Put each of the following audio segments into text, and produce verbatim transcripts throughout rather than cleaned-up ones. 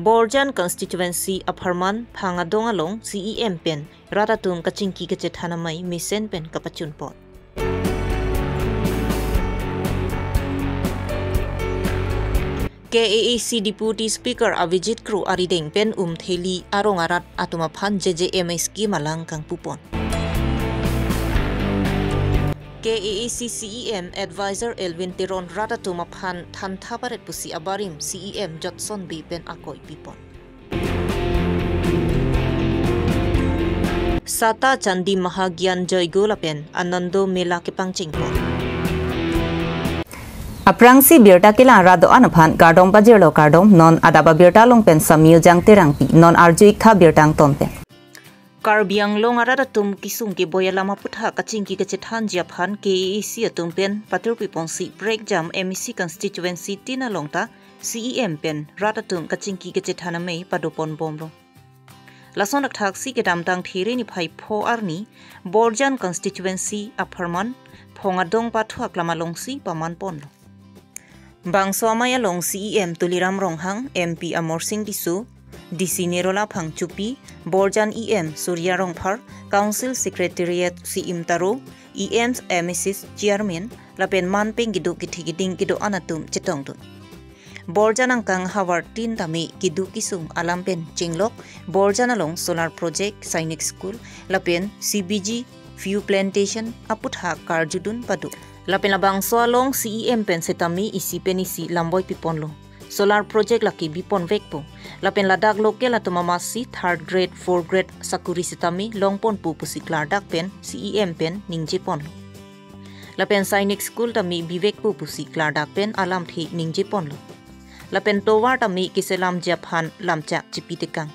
Borjan constituency apharman Phang Adong along C E M pen rat atum kachingki kachethan amei mesen pen kapachunpon. K A A C Deputy Speaker Avijit Kro arideng pen Umtheli arong arat atum aphan J J M I scheme alang kangpupon. K A A C C E M Advisor Elwin Teron rat atum aphan thantha paret pusi abarim C E M Jotson Bey pen akoi pipon. Sata Chandi Mahagyan Joigo lapen Anando Mela kepangchengpon. Aphrangsi birta kelang rat do-an aphan kardom pajirlo, kardom. Non adap abirta along pen Samyu Jang Terangpi, non arju-ik tha birta angton pen. Karbi Anglong arat atum kesung keboi alam aputhak kachingki kachethanji aphan K A A C atum pen patur piponsi prekjam M A C constituency tin along ta C E M pen rat atum kachingki kachethan amei padopon bomlo. Lason athak si kedamtang There niphai pho arni Borjan constituency apharman Phang Adong pathu aklam alongsi pamanponlo. Bangso amei along C E M Tuliram Ronghang, M P Amarsing Tisso, D C Nirola Phangchopi, Borjan E M Surjya Rongphar, Council Secretariat C M Taro, E M, M A Cs, Chairman, lapen manpeng keduk kethe keding kedo-an atum chetongdun. Borjan angkang havar tin tame keduk kesung alam pen chenglok, Borjan along solar project, Sainik School, lapen C B G, View Plantation aputhak karjudun pado. Lapen labangso along C E M pen setame isi pen isi lamboi piponlo. Solar project lake biponvekpo. Lapen ladak local atum amatsi third grade, fourth grade sakuri setame longponpo pusi klardak pen C E M pen ningjeponlo. Lapen Sainik School tame bivekpo pusi klardak pen alamthe ningjeponlo. Lapen tovar tame keselamji aphan lamchak chipitekang.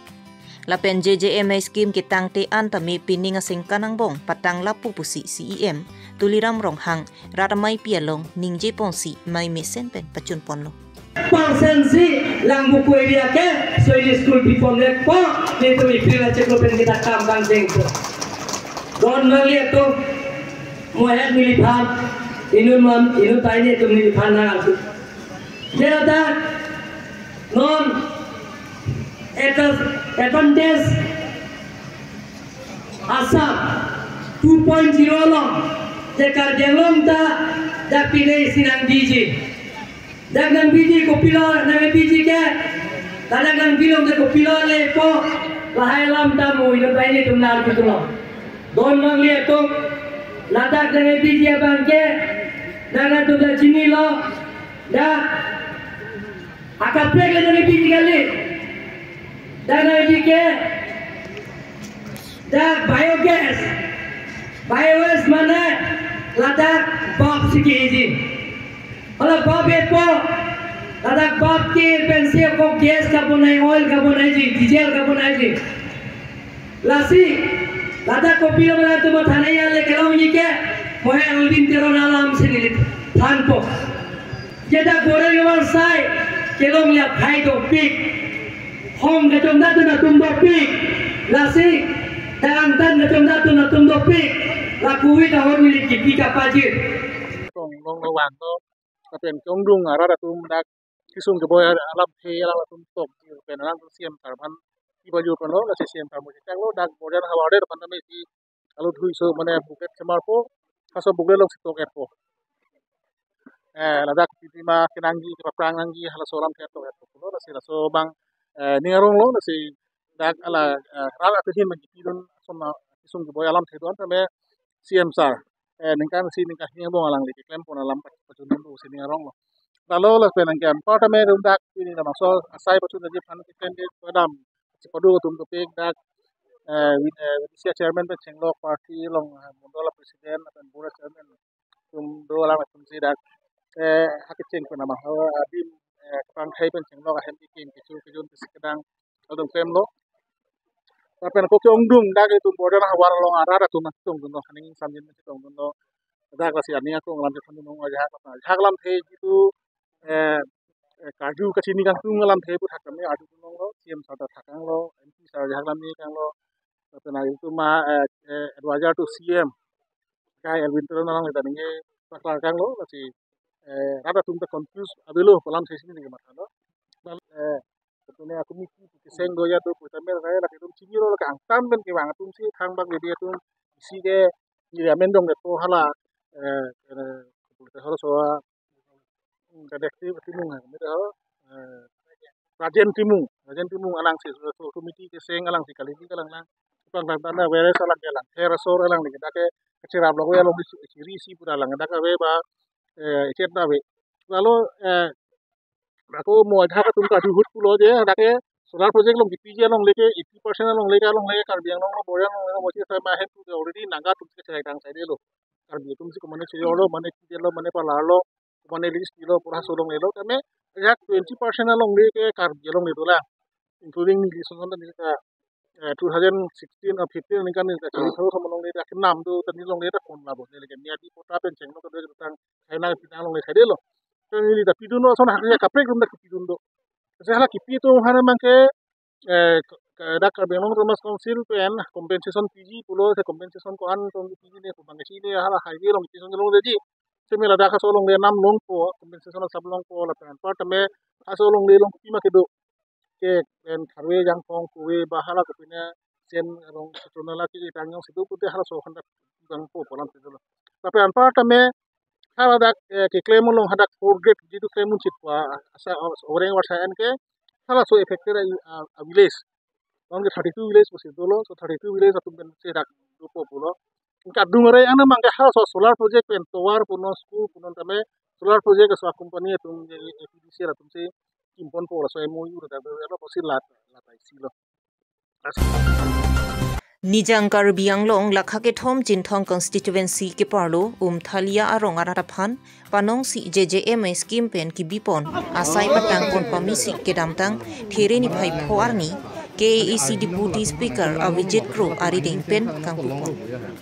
Lapen J J M I scheme ketangte an tame pining asengkan angbong patanglappo pusi C E M Tuliram Ronghang rat ameipi along ningjeponsi mei mesen pen pachunponlo. Percent si Langvoku area ke Sainik School biponvekpo, netum April achiklo pen kita kam bang jengpo. Don mangli atum, mohet neliphan, inut man, inut ta netum neliphan nang arju. Jera ta non advantage Assam two point zero along, je Karbi Anglong ta dak pine isi nangbiji. Dak nangbiji kopilo nangbiji ke, ladak nangbilong te kopilo lepo, lahai alam ta mo inut banghini atum nang arjulo. Don mangli atum, ladak nangbiji abang ke, dak atum ta chinilo, dak akaprek le nangbiji kali, dak nangbiji ke, dak biogas, biogas mane ladak bap si keji. Hala bap epo, ladak bap ke pensi ako gas kabonaiji, oil kabonaiji, diesel kabonaiji. Lasi, ladak kopilo mane atum thanai ale kelongji ke, mohe Elwin Teron alam si neliphanpo. Jeda goreng war sai, kelong ya phai dopik. Hom kachongdat atum dopik. Lasi, dang tan kachongdat atum dopik. La covid ahormu ili kipi kapajir. Tong long lo wan to. Lapen kongdung arat atum dak kesung keboi alamthe alam atum tok. Pen alam C E M sir aphan kipajirponlo, lasi C E M sir mo chechaklo, dak Borjan havar det aphan tame isi alut hui so mane buket semarpo, halaso buket alongsi tok-etpo. Eh, ladak titi ma kenangji, kepaprang nangji, halaso alamthe tok-etpo. Lasi laso abang, eh, ning aronglo, lasi dak ala, eh, rat atum ahin ma kipidun, asoma kesung keboi alamthe do-an tame C E M sir, eh, ningkan isi ningkan hini angbong alangli keklempon alam pachunpon pusi ning aronglo. Lalo lapen anke anpar tame rum dak pini labangso asai pachunji aphan keklem ke padam chipadu atum dopik dak, eh, win, eh, V D C chairman pen chenglok, party along, eh, mondol president lapen board chairman atum do alam atum si dak, eh, hakecheng pen ama ho adim, eh, kepangthai pen chenglok ahem kekim kecho kejun kesi kedang atum klemlo. Lapen ako ke-ongdung dak itum Borjan havar along arat atum nangtongdunlo, haning samjin nangtongdunlo. Dak lasi aning ako alam chethandun ajahak, ajahak alamthe jitu, eh, eh, karju kachini kangtung alamthe aputhak tame arjudunlo, C E M sir ta thakanglo, M P sir ajahak alam ni kanglo. Lapen itum ma, eh, eh, advisor to C E M, kai Elwin Teron along ta ningje paklar kanglo, lasi, eh, rat atum ta confuse avelo pu alamthe si ningje mathalo. Eh, Pune a-committee pu keseng do ya do pu tame ra lake atum chinilo, lake angtan pen kevang atum si thangbak lidi atum isi ke niri amen dong de po hala, eh, eh, halaso a, hmm, kadek ti Timung ha, kami tahu, eh, Rajen Timung, Rajen Timung alangsi, so, so committee keseng alangsi kali di kalang lang. Pang lang tanda where salang ke lang, her asor alang ni dak ke kachirap lok we along isi, isi, isi pura lang dak ke we ba, eh, ichet na we. Lalu, eh, ako mo ajak atum kadu ahut pulo je, dak ke solar project along kipi je along leke, eighty percent along leke, along leke Karbi Anglong lo, Borjan along leke, mochi sai ma hen tu already Naga atum si kachai dang sai de lo. Karbi atum si komane chejor lo, mane chijor lo, mane palar lo, mane lease pilo, pura so along lelo, tame ajak twenty percent along leke Karbi along le dolang, including neli sonson ta neli ta, eh, two thousand sixteen or fifteen ningkan neli ta chari tharu tham along le ta kenam do, ta neli along le ta kon labo, neli ke miyadi pota pen chengno kedo tang China pinang along le sai de lo. Ta neli ta pidun lo, son hak ya kaprek rum ta pidun do. Asa hala kipi atum aphan abang ke, eh, k-, k-, dak Karbi Anglong Autonomous Council pen compensation piji pulo, se compensation ko-an tong piji ne, ko bang si ne hala highway along piji along de ji. Semi ladak halaso along le nam longpo, compensation asap longpo, lapen anpar tame halaso along le long pima kedo. Ke pen tharve jangthong kuve ba hala kopine sen arong chonala ke itang yong sido pute halaso handa bang po polam sido lo. Lapen anpar tame haladak, eh, keklem along hadak four grade jitu klem un chit pa asa orang warsa an ke halaso affected a, a, a village. Along ke thirty-two village pusi dolo, so thirty-two village atum pen si dak dopo pulo. Kadung are ana mangke halaso solar project pen tovar punon, school punon tame solar project aso company atum je A P D C atum si kimpon po laso M O U dak dak pusi lat, lat ai si lo. Nijang Karbi Anglong lakha kethom Chinthong constituency keparlo Umthalia arong arat aphan panongsi J J M A scheme pen kibipon asai patangpon pamisi kedamtang There niphai pho arni K A A C Deputy Speaker Avijit Kro arideng pen kangpupon.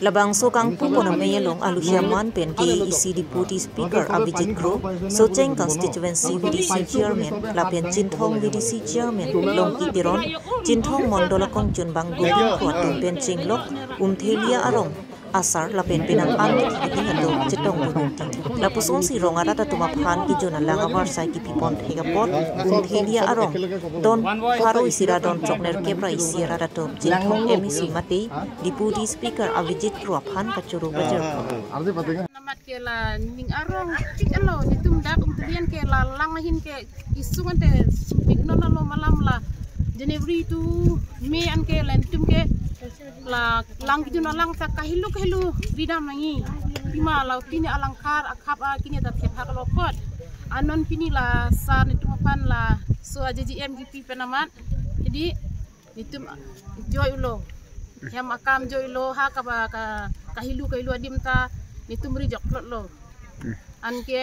Labangso kangpupon amei along aluhiaman pen K A A C Deputy Speaker Avijit Kro, Socheng Constituency V D C Chairman lapen Chinthong V D C Chairman Longki Teron, Chinthong Mondol akongchunbang Govind Kro atum pen chenglok Umthelia arong asar lapen penang an kiti atum chetong bumti. Lapusonsi rong arat atum aphan kejun alang avarsai kipipon thek apot Umthelia arong don pharo isi ra don throk nerkep ra isi arat atum Chinthong M A C mate Deputy Speaker Avijit Kro aphan kachoro bajir. Namat ke la ning arong tik alo, netum dak Umthelian ke la lang ahin ke isung ante supik non alo malam la January to May an ke la netum ke la lang kejun alang ta kahilu kahilu ridam nangi. Pima la pini alangkhar akhap a kini ta thep hak lo kot. Anon pini la sar netum aphan laso a J J M kipi pen amat. Jadi netum joy ulo. Hem akam joy ulo ha kaba ka, kahilu kahilu adim ta netum rijok plot lo. Anke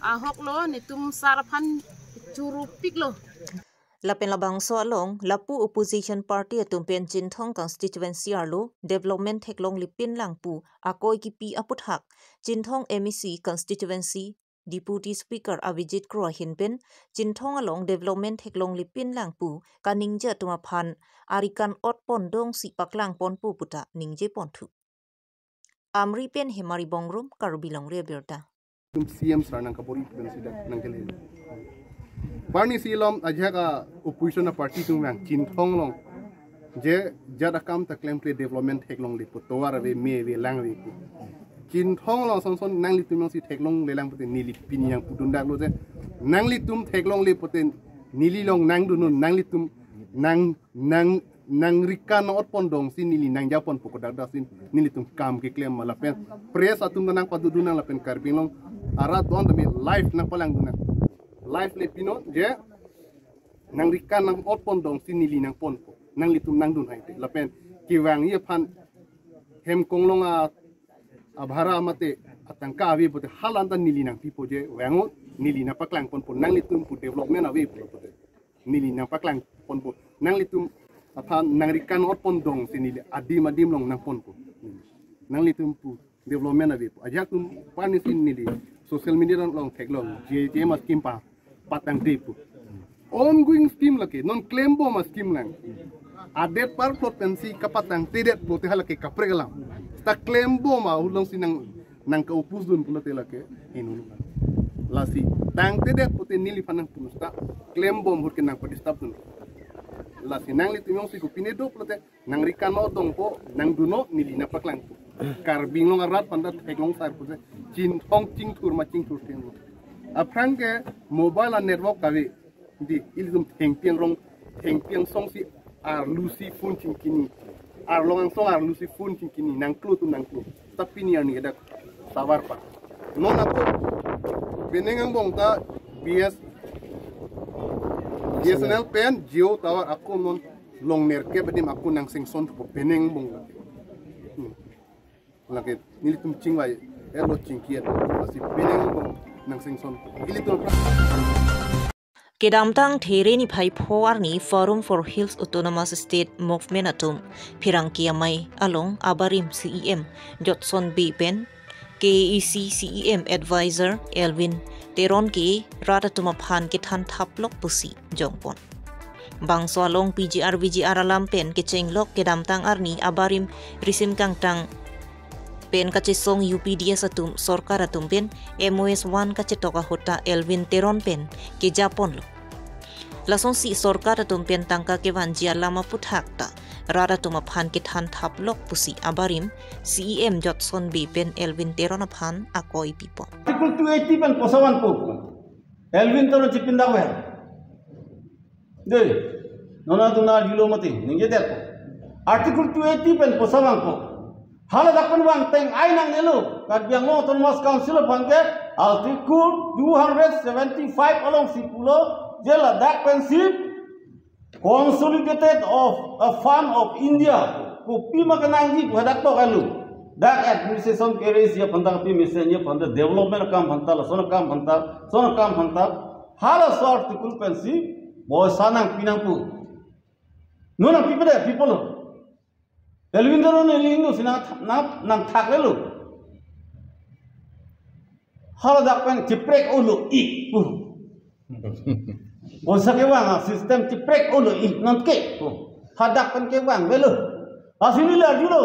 ahok lo netum sar aphan choro pik lo. Lapen labangso along lapu opposition party atum pen Chinthong constituency arlo development theklongle pinlang pu akoi kipi aputhak Chinthong M A C constituency Deputy Speaker Avijit Kro ahin pen Chinthong along development theklongle pinlang pu kaningje atum aphan arikan otpon dongsi paklangponpo puta ningjeponthu. Amri pen Hemari Bongrung, Karbi Longri Abirta. Tum C M sar nangkabor-i pen sida nangkele. Parni si lom ajak a opposition a party atum yang Chinthong along je jat akam ta klemkle development theklongle pu tovar ave, me ave, lang ave pu. Chinthong along sonson nanglitum along si theklongle lang pute neli pini nangpudun dak lo je. Nanglitum theklongle pute neli along nangdun un, nanglitum nang nang nangrikan otpon dongsi neli nangjaponpo kodak dak si nelitum kam keklem ma lapen press atum nangpadodun nang lapen Karbi Anglong arat don tame live nangpalangdun nang. Live le pino je nangrikan nang otpon dongsi neli nangponpo. Nanglitum nangdun hai te. Lapen kevang-i aphan hem konglong a, abhara mate atangka ave pute hala anta neli nangpipo je vang-o, neli nangpaklangponpo nanglitum pu development ave pu pute. Neli nangpaklangponpo. Nanglitum aphan nangrikan otpon dongsi neli adim adim along nangponpo. Nanglitum pu development ave pu. Ajak atum parni si neli social media along theklong J J M a scheme pa patangte pu. Ongoing scheme lake, non klembom a scheme lang. Adet par plot pensi kapatangtedet plote halake kaprek alam. Ta klembom ahut along si nang nangka-oppose dun pulote lake hinu. Lasi tangtedet pute neliphan nangpunu ta klembom ahut ke nangpa-disturb dun. Lasi nanglitum jongsi kopine do pulote nangri kano dongpo, nangdunnon, neli nangpaklangpo. Karbi Anglong arat aphan ta theklong sar pulote chinthong chingthur ma chingthur thenglo. Aphrang ke mobile a-network kave. Di, ilitum thengpi angrong, thengpi angsong si arlo si phone chingkini. Arlong angsong arlo si phone chingkini. Nangklo atum nangklo. Ta pini arni ke dak savar pa. Non ako penang angbong ta B S, B S N L pen Jio tower ako non longnerkep adim ako nangsengson thupo penang angbong ta. Hmm. Lake nelitum chingvai, elo chingki-et, lasi penang angbong nangsengson. Ilitum kedamtang There niphai pho arni Forum for Hills Autonomous State Movement atum pherangke amei along abarim C E M Johnson Bey pen K A A C C E M advisor Elwin Teron ke rat atum aphan kethan thaplok pusi jongpon. Bangso along P G R V G R alam pen kechenglok kedamtang arni abarim risim kangtang pen kachesong U P D S atum sorkar atum pen M O S one kachetok ahut ta Elwin Teron pen kejaponlo. Lasonsi sorkar atum pen tangka kevanji alam aphuthak ta rat atum aphan kethan thaplok pusi abarim C E M Johnson Bey pen Elwin Teron aphan akoi pipon. Article two eighty pen kosavan po. Elwin Teron chipin dakver. Dei, non atum nangjulo mati, ningjedet po. Article two eighty pen kosa vangpo. Hala dak pen vangteng ai nangnelo, Karbi Anglong Autonomous Council aphan ke Article two hundred seventy-five alongsi pulo, je ladak pensi Consolidated of a Fund of India, kopima kenangji pu hadak tok elo. Dak administration kere si aphan ta, pi mesen ye aphan ta, development akam aphan ta, lason akam aphan ta, lason akam aphan ta. Halaso article pensi poisa nangpi nangpo. Non nangpipedet, people. Elwin Teron neli ingno si nang, nang, nangthaklelo. Hala dak pen chiprek olo ik pu. Poisa kevang a-system chiprek olo ik nonke pu. Hadak pen kevang avelo. Lasi neli arjulo.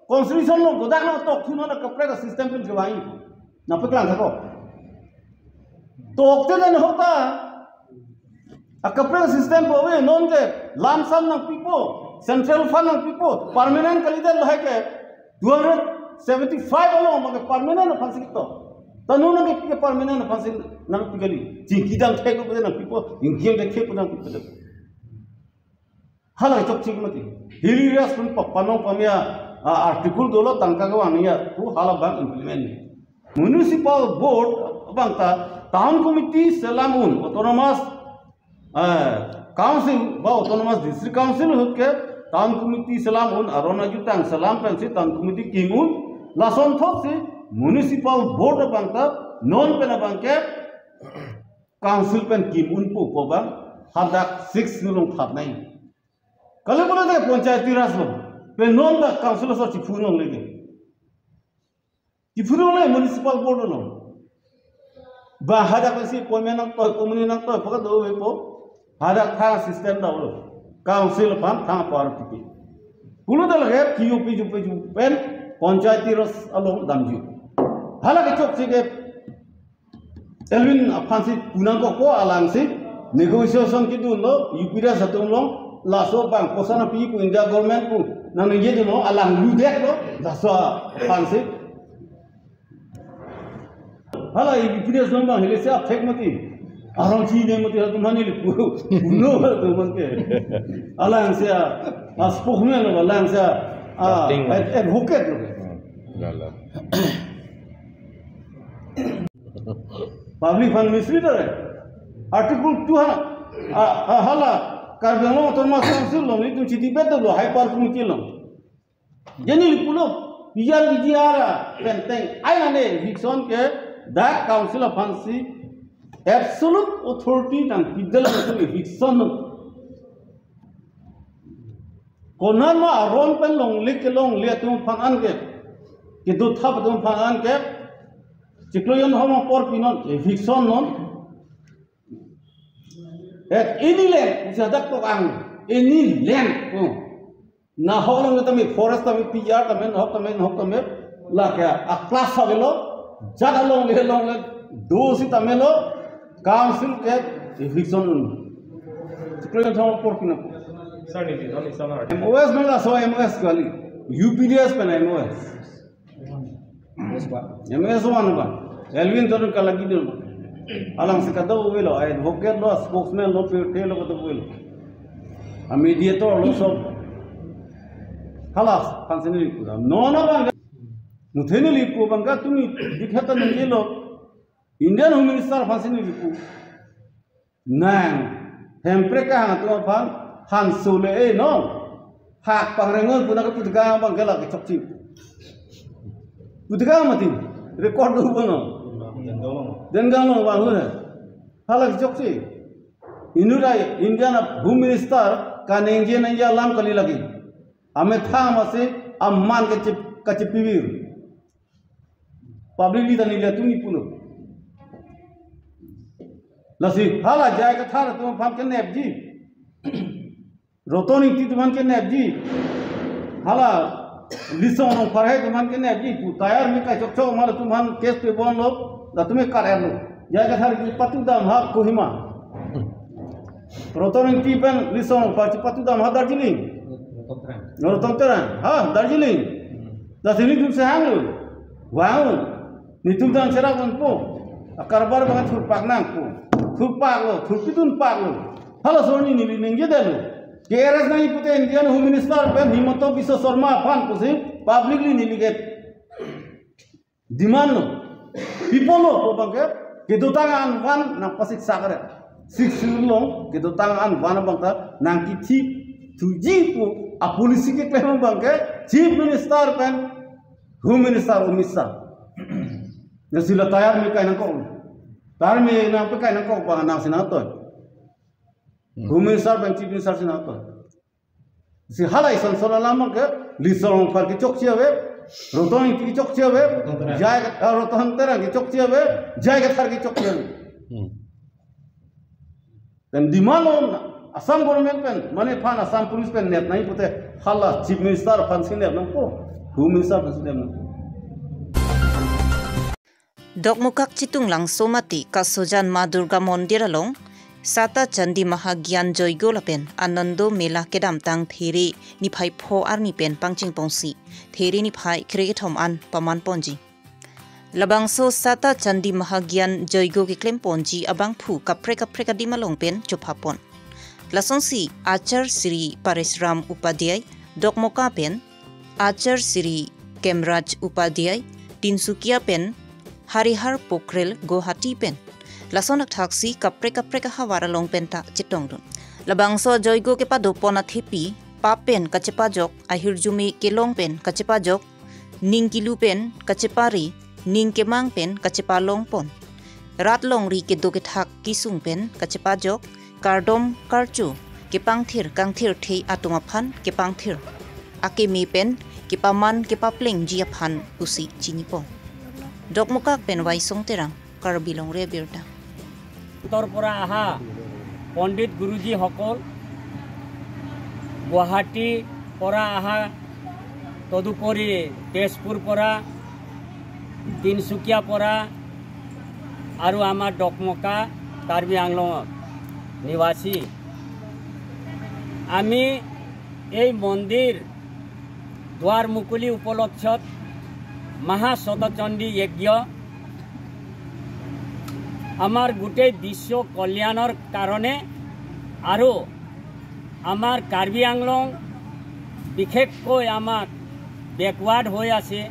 Constitution along kodak nangtokthu, non akaprek a-system pen kevang ik pu. Nangpaklang thakpo. Tokte den ahok ta akaprek system pu ave, nonke lump sum nangpipo, central fund nangpipo, permanent kalidet lahai ke two hundred seventy-five along abang ke permanent aphansi ketok. Ta non nangkepi ke permanent aphansi nangpi kali. Chingki damthek pu nangpipo, ingki damthek pu nangpipo. Hala chokche mati. Hill areas pen pa-, panong pamia, a, article dolo, tangka kevang nangji pu hala abang implement ni. Municipal board abang ta town committee selam un, autonomous, eh, council ba autonomous district council ahut ke town committee selam un, aron ajutang selam pensi town committee kim un, lasonthotsi municipal board abang ta non pen abang ke council pen kim unpo pu abang hadak six along thap nai. Kali pulote panchayati raj along pen non ta council asor chiphu longle ke. Chiphu longle municipal board along. Ba hadak si appointment nangtoi, komuni nangtoi, pakat do ave po. Hadak tha system dolo. Council aphan tha power pipe. Pulo ta lake T O P jupe jupen panchayati raj along damji. Hala kechokche ke Elwin aphansi pu nangkokpo, alangsi negotiation kedunlo, U P D S atum along, laso abang poisa nangpi pu India government pu nangningjedunlo, alang ludetlo, laso aphansi. Hala U P D S along abang hile se apthek mati. Arong chini mati, latum hani le pu. Puno latum man ke. Alangsi a, a spokesman lo, alangsi a, a, Drafting ad-, advocate lo. Hmm. Lala. Public fund misleader. Article two ha, a, a, hala Karbi Anglong Autonomous Council along nelitum chidebate lo, high power committee along. Je neli pulo, P G R V G R a penteng ai nane eviction ke dak council aphansi absolute authority nangpidetlo eviction. Konat ma aron pen longle kelongle atum aphan an ke, kedo thap atum aphan an ke, chiklo jon thom apor pinon, eviction non. At any land, usi hadak tok ang, any land, oh. Nahok along tame, forest tame, P G R tame, nahok tame, nahok tame, lake a class avelo, jat alongle longle do sitame lo, council ke eviction un. Chiklo jon thom apor pinon. Sir, niti don isang ar. M O S nang laso M O S kali. U P D S pen M O S. M O S one ba. Elwin Teron kalagi dun. Alang si kadokave lo, advocate lo, spokesman lo, pirthe lo, kadokave lo. A mediator lo sob. Halas, aphansi neli pu dam. Non abang. Muthe neli pu abang ke tumi dikhe ta neli lo. Indian Home Minister aphansi neli pu. Nang, Hemprek kahang atum aphan, hanso le e non. Hak pangrengon pu nangke pu tekang abang ke lake chokche. Pu tekang mati, record do bono. Denggang lo abang lo. Halake chokche. Inut ai, Indian Home Minister kaningje nangji alam kali lake. Amethang masi aman kachep-, kachepivir. Publicly ta neli atum ni pulo. Lasi hala J I Kathar atum aphan kenepji. Roton Ingti atum aphan kenepji. Hala Litsong Rongphar atum aphan kenepji. Pu tayar me kai chokchok mal atum aphan case pe bon lo. Latum me kar er lo. J I Kathar kepatu dam ha Kohima. Roton Ingti pen Litsong Rongphar chepatu dam ha Darjeeling. Roton Terang. Ha, Darjeeling. Lasi nelitum sehang lo. Vang. Nelitum dang cherak nangpo. Akarbar abang thurpak nangpo. Thurpak lo, thurpidun pak lo. Halaso arni neli ningje detlo. K R S nangji pute Indian Home Minister pen Himanta Biswa Sarma aphan pusi publicly neli ke demand lo. People lo pu abang ke, kedotang an van nangpasik sakre. Sixth Schedule along, kedotang an van abang ta nangkithik thuji pu a policy keklem abang ke, Chief Minister pen Home Minister Amit Shah. Lasi la tayar me kai nangkok. Tayar me nangpekai nangkok abang nangsi nangtoi. Hmm. Home Minister pen Chief Minister si nangtoi. Si hala ison son alam ke, Litsong Rongphar kechokche ave, Roton Ingti kechokche ave, Roton Terang. J I Ka-, ah, Roton Terang kechokche ave, J I Kathar kechokche ave. Hmm. Pen demand lo Assam government pen, mane aphan Assam police pen nep nangji pute, hala Chief Minister aphansi nep nangpo, Home Minister aphansi nep nangpo. Dokmoka Chitunglangso mati Kasojan Ma Durga Mondir along Sata Chandi Mahagyan Joigo lapen Anando Mela kedamtang There niphai pho arni pen pangcheng ponsi There niphai krekethom an paman ponji. Labangso Sata Chandi Mahagyan Joigo keklem ponji abangphu kaprek kaprek adim along pen chopha pon. Lasonsi Acharya Shri Paresh Ram Upadhyay Dokmoka pen, Acharya Shri Khemraj Upadhyay Tinsukia pen, Harihar Pokhrel Guwahati pen, lason akthaksi kaprek kaprek ahavar along pen ta chetongdun. Labangso ajoigo kepado pon athepi, pap pen kachepajok, ahirjume kelong pen kachepajok, ning kilu pen kachepari, ning kemang pen kachepalong pon. Rat longri kedo kethak kesung pen kachepajok, kardom karcho kepangthir kangthirthe atum aphan kepangthir, akeme pen kepaman kepaplengji aphan pusi chinipo. Dokmoka pen Waisong Terang, Karbi Longri Abirta. উত্তৰ পৰা অহা পণ্ডিত গুৰুজীসকল, গুৱাহাটীৰ পৰা অহা, তদুপৰি তেজপুৰ পৰা, তিনিচুকীয়া পৰা আৰু আমাৰ ডকমকা কাৰ্বি আংলঙৰ নিবাসী। আমি এই মন্দিৰ দুৱাৰ মুকলি উপলক্ষত মহা শতচণ্ডী যজ্ঞ আমাৰ গোটেই বিশ্ব কল্যাণৰ কাৰণে আৰু আমাৰ কাৰ্বি আংলং বিশেষকৈ আমাৰ বেকৱাৰ্ড হৈ আছে।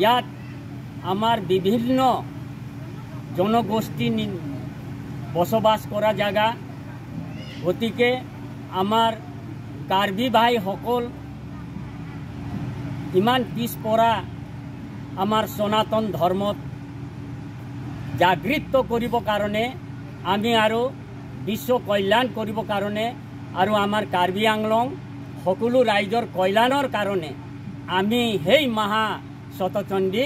ইয়াত আমাৰ বিভিন্ন জনগোষ্ঠী নি-, বসবাস কৰা জাগা। গতিকে আমাৰ কাৰ্বি ভাইসকল ইমান পিছপৰা আমাৰ সনাতন ধৰ্মত জাগৃত কৰিব কাৰণে আমি আৰু বিশ্ব কল্যাণ কৰিব কাৰণে আৰু আমাৰ কাৰ্বি আংলং সকলো ৰাইজৰ কল্যাণৰ কাৰণে আমি সেই মহা শতচণ্ডী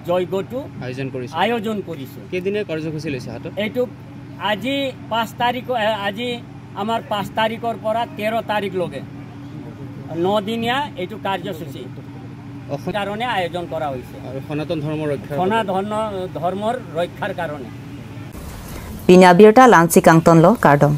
যজ্ঞটো আয়োজন কৰিছে। আয়োজন কৰিছো। কেইদিনীয়া কাৰ্যসূচী লৈছে হাতত? এইটো আজি পাঁচ তাৰিখ, এ, আজি আমাৰ পাঁচ তাৰিখৰ পৰা তেৰ তাৰিখলৈকে নদিনীয়া এইটো কাৰ্যসূচী অসম কাৰণে আয়োজন কৰা হৈছে। আৰু সনাতন ধৰ্ম ৰক্ষাৰ সনাতন ধৰ্ম, ধৰ্মৰ ৰক্ষাৰ কাৰণে। Pini abirta la-ansi kangtonlo, kardom.